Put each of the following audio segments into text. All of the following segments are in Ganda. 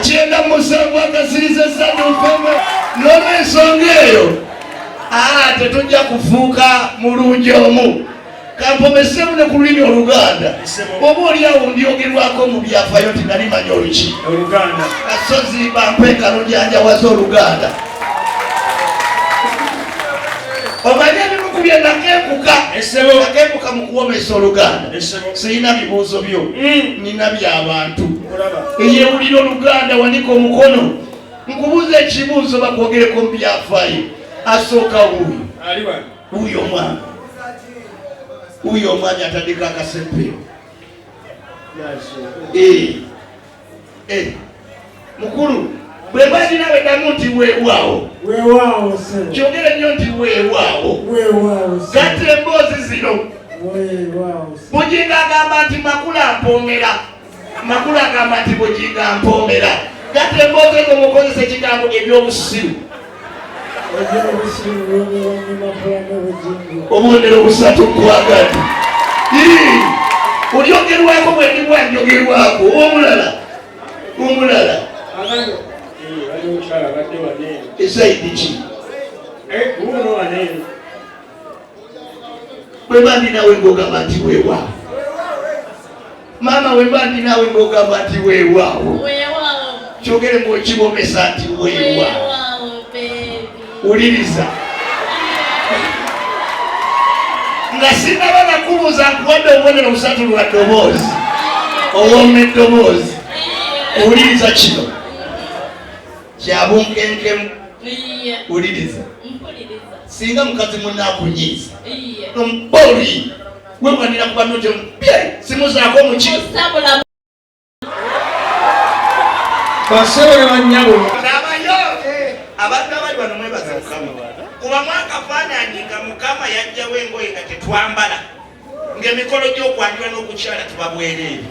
97 akasiriza essanyu n'olwensonga eyo tetujja kufuuka mulungi omu. Kampomesemu ne ku lulimi Oluganda, oba oli awo ndyogerwako mu byafayo nti nali manyi oluki kasozi bampe kalunjanjawaza Oluganda. Omanye ebimu ku bye nakeekuka nakeekuka mu kuwomesa Oluganda. Sirina bibuuzo byo, nina by'abantu. Eyewulira Oluganda wanika omukono nkubuuza ekibuuzo bakwogereko mu byafaayo. Asooka wuuyo, wuuyo omwami, wuuyo omwami atandika akasepeo. Mukulu bwe bwalina weddamu nti weewaawo, kyogere nnyo nti weewaawo. Gatta emboozi zino. Bugingo agamba nti Makula mpoomera, Makula agamba nti Bugingo mpoomera. Gatta emboozi ezo mukozesa ekigambo ebyobusiru. Obubonero busatu nkwagadde olyogerwako bwendi bwanjogerwako. Omulala, omulala esaidi ki bweba ndi nawe ng'ogamba nti weewaawo. Maama, wemba ndi naawe ng'ogamba nti weewaawo, kyogere muokibomesa nti weewaawo. Wuliriza, nga sinaba nakubuuza, nkuwadde obubonero busatu lwa ddoboozi, owooma eddoboozi. Wuliriza, kino kyabunkenkemu. Wuliriza, singa mukazi munaakunyiiza omubooli wewanira ku banno bye simuzaako omuki. Basebo ne bannyabo. Labayo abantu abali wano, mwebaze Mukama kuba mwakafaananyi nga Mukama yajjawo engoye nga tetwambala, ng'emikolo gy'okwanjula n'okukyala tuba bwereere.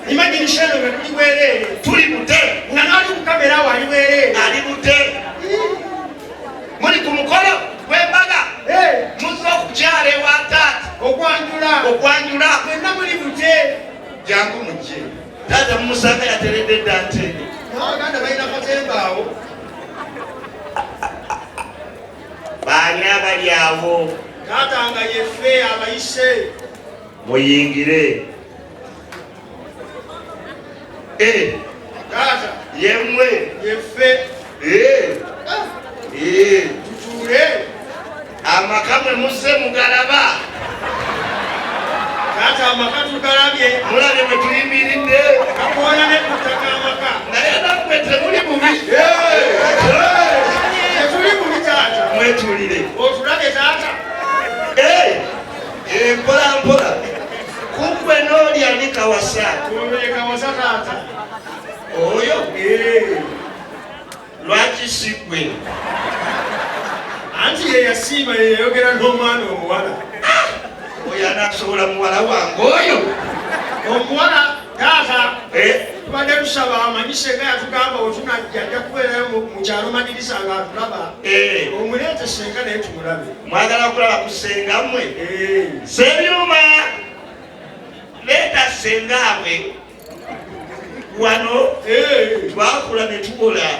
Imagine shano nga tuli bwereere. Tuli bute. Nga n'ali ku kamera awo ali bwereere. Ali bute. Muli ku mukolo gw'embaga, muzze okukyala ewa taata. Okwanjula. Okwanjula. Mwenna muli bute. Jangu mujje, taata mumusanga yateredde dda ntende. N'abaganda balina katemba awo. Baani abali awo? Taata, nga yeffe abayise. Muyingire. Taata. Yemmwe? Yeffe. Tutuule. Amaka mwe muzze mugalaba? Taata, amaka tugalabye. Mulabye bwe tuyimiridde? Kakoona ne ku ttaka amaka. Naye nammwe temuli bubi. Tetuli bubi, taata. Mwetulire. Otulabye, taata. Mpola mpola kugwe n'oli ani kawasa? Oyo kawasa, taata. Oyo lwaki si gwe? Anti ye yasiima, ye yayogera n'omwana omuwala. Oyo anaasobola muwala wange oyo? Omuwala, taata. Eh? Tubadde tusaba amanyi senga yatugamba wetunajja ajja kubeerayo mu kyalo madirisa nga atulaba. Omuleete senga naye tumulabe. Mwagala kulaba ku senga mmwe? Sebyuma, leeta sengaabwe wano. Twakula ne tukola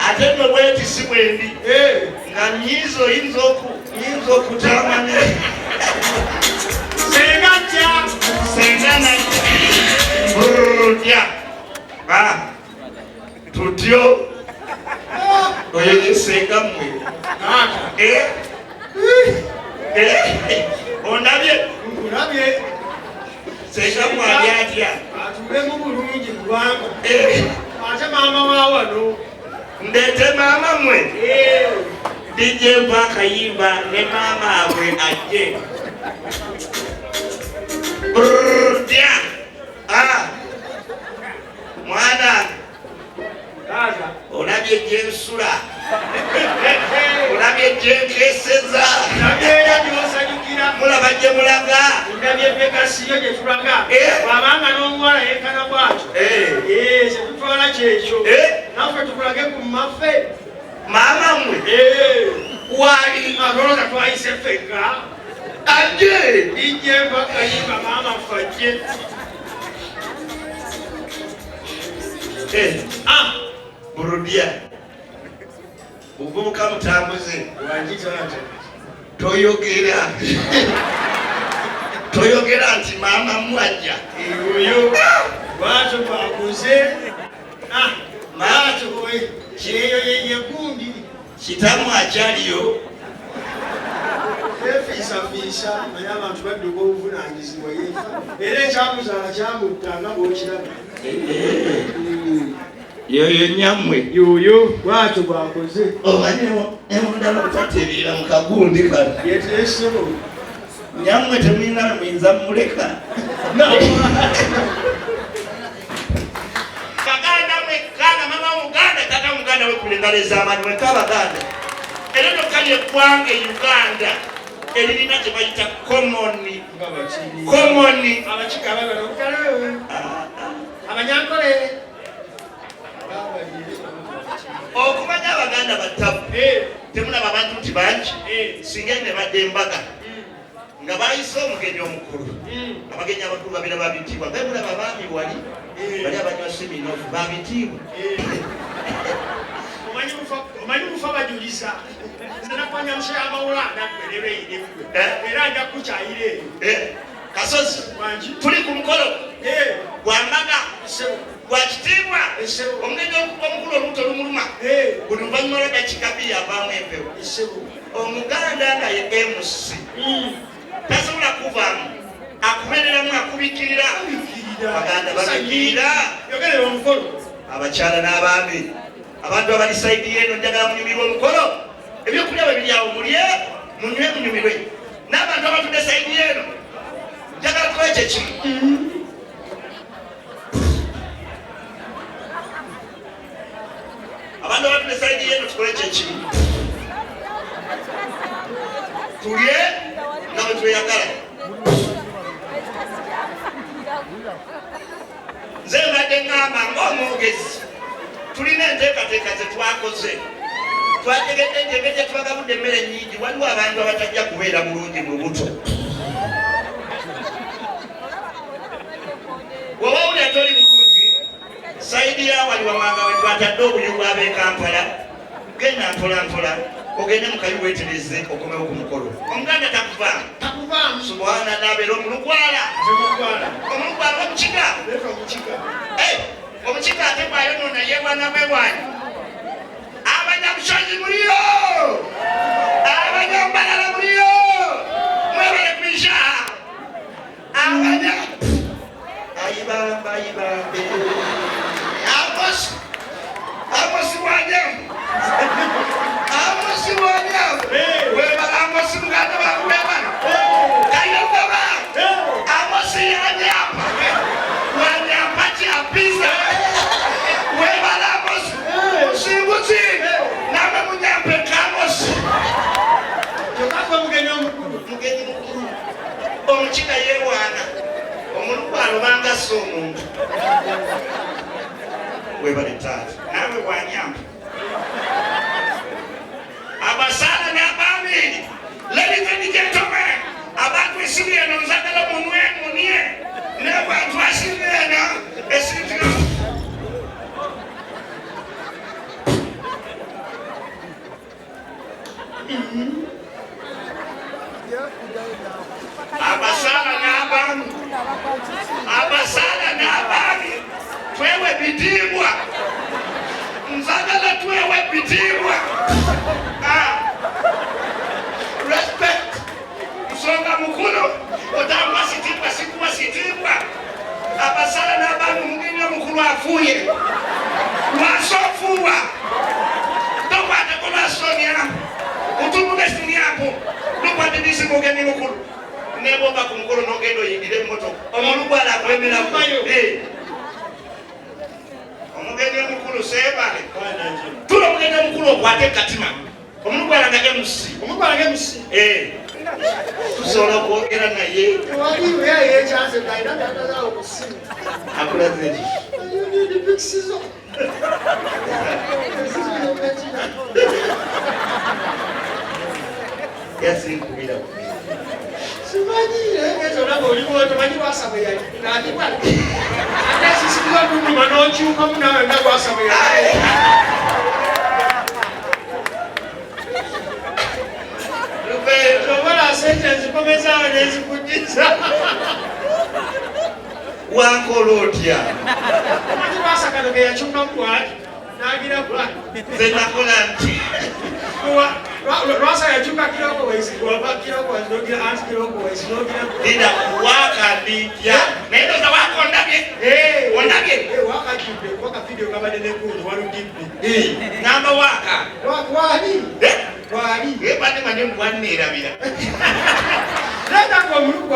ate nno bweti si bwendi nga nyiiza oyinza nyinza okutama ne Senga jja. Senga najja tya tutyo. Oyo ye senga mmwe? Taata. Eh? Eh? Ondabye? Nkulabye. Senga mmwe ali atya? Atulemu bulungi kubanga ate maama wa wano. Ndeete maama mmwe? DJ, mpa akayimba ne maama abwe ajje. Brrr, tya. Ah. Mwana. Taata. Olabye gyensula, olabye gyenkeseza. Ndabyeyo gyosanyukira. Mulaba gye mulaga? Ndabye Vegasiyo gye tulaga. Bw'abanga n'omuwala yenkana bw'atyo. Kyetutwala kyekyo. Naffe tukulage ku mmaffe. Maama mmwe? Wali? Alowooza twayise ffekka. Ajje. Ijje mpaka yimba maama ffe ajje. Burudia buvubuka mutambuze toyogera toyogera nti maama mwajja oyo bwatyo bwakoze bwatyo kyeyo yegundi kitamu akyaliyo yefiisafiisa naye abantu badduka obuvunanyizibwa yefa era ekyamuzaala kyamutta nga bwokiraba yoyo nyammwe yoyo bwatyo bwakoze omanyi emundala okutatereera mu kagundi kano yeteesebo nyammwe temulina muyinza muleka baganda mwekanga mama muganda tata muganda wekula engalo ez'amaanyi mwekka abaganda era lyokka lyeggwanga e Uganda eririna kye bayita common common abakiga babano abanyankole okumanya abaganda batabu temulaba abantu nti bangi singa ne badde embaga nga bayise omugenyi omukulu abagenyi abakulu babeera babitiibwa nga mulaba abaami wali bali abanywa siminofu babitiibwa omanyi mufa bajuliza nze nakwanya mushe amawulana gwe era nja kukyayira eyo kasozi tuli ku mukolo gwa mbaga gwa kitiibwa omugenyi omukulu olubuto lumuluma buli luvannyuma lwa dakiika bbiri avaamu empewo omuganda nga ye MC tasobola kuvaamu akubeereramu akubikirira baganda babikirira abakyala n'abaami abantu abali sayidi yeeno njagala munyumirwe omukolo ebyokulya bwe biri awo mulye munywe munyumirwe n'abantu abatudde sayidi yeeno njagala tukole kyekimu abantu abatudde sayidi yeeno tukole kyekimu tulye nga bwe tweyagala nze mbadde ŋŋamba ng'omwogezi tulina enteekateeka ze twakoze twategedde nti engeri gye tubagabudde emmere nnyingi waliwo abantu abatajja kubeera bulungi mu lubuto bw'oba wulira toli bulungi sayidi ya wali wamanga we twatadde obuyungu ab'e Kampala genda mpola mpola ogende mu kayu weetereze okomewo ku mukolo omuganda takuvaamu subwana nabeera omulugwala omulugwala omukiga omukiga ate bwayonoona yeewaana bwewaanyi abanyabushozi muliyo abanyambalala muliyo mwebale kwisha abanya ayibamba ayibambe amosi amosi wanyamu amosi wanyamu webala amosi muganda wange webala kayogaba amosi yanyamba wanyamba kyapisa webala amosi musimbuzi namwe munyambe kamosi kyokka mugenyi omukulu mugenyi mukulu omukiga yeewaana omulugwalo banga si omuntu webale taata naawe wanyamba abasaala n'abaami ladies and gentlemen abantu esimu eno nzagala munwe munye n'abantu asimu eno esintu abasaala n'abaami abasaala n'abaami twewe bitiibwa nzagala twewe bitiibwa respect nsonga mukulu otamba sitiibwa sikuwa sitiibwa abasaala n'abaami omugenyi omukulu afuuye lwasofuuwa tokwateko lwasonya otunuka esinyapo tokwatidisi mugenyi mukulu nebwoba ku mukolo n'ogenda oyingire emmotoka omulugwala akwemerako omugenyi omukulu seebale tula omugenyi omukulu okwate ekatima omulugwala nga MC omulugwala nga MC tusobola okwogera naye akulaze ki yasinkubira simanyi olaba oliwo tomanyi lwasa bwe yali ate sisikiza kunuma n'oyogera N'okyukamu naawe nga Lwasa bwe Obala sente nzikomezaawo nenzikujjiza. Wankola otya? Omanyi Lwasa kano ke yakyukamu bwati n'agira bwati. Nze nakola nti Lwasa yakyuka kiroko waisi, wava kiroko waisi, n'ogira anti kiroko waisi, n'ogira Linda waaka nditya naye ndoza waaka ondabye ondabye. Wakajjudde kuba kavidiyo kabadde negundi walugibbe. Ngamba waaka. Wali wali Bane manye mwanneerabira. Leeta gwe omulugu.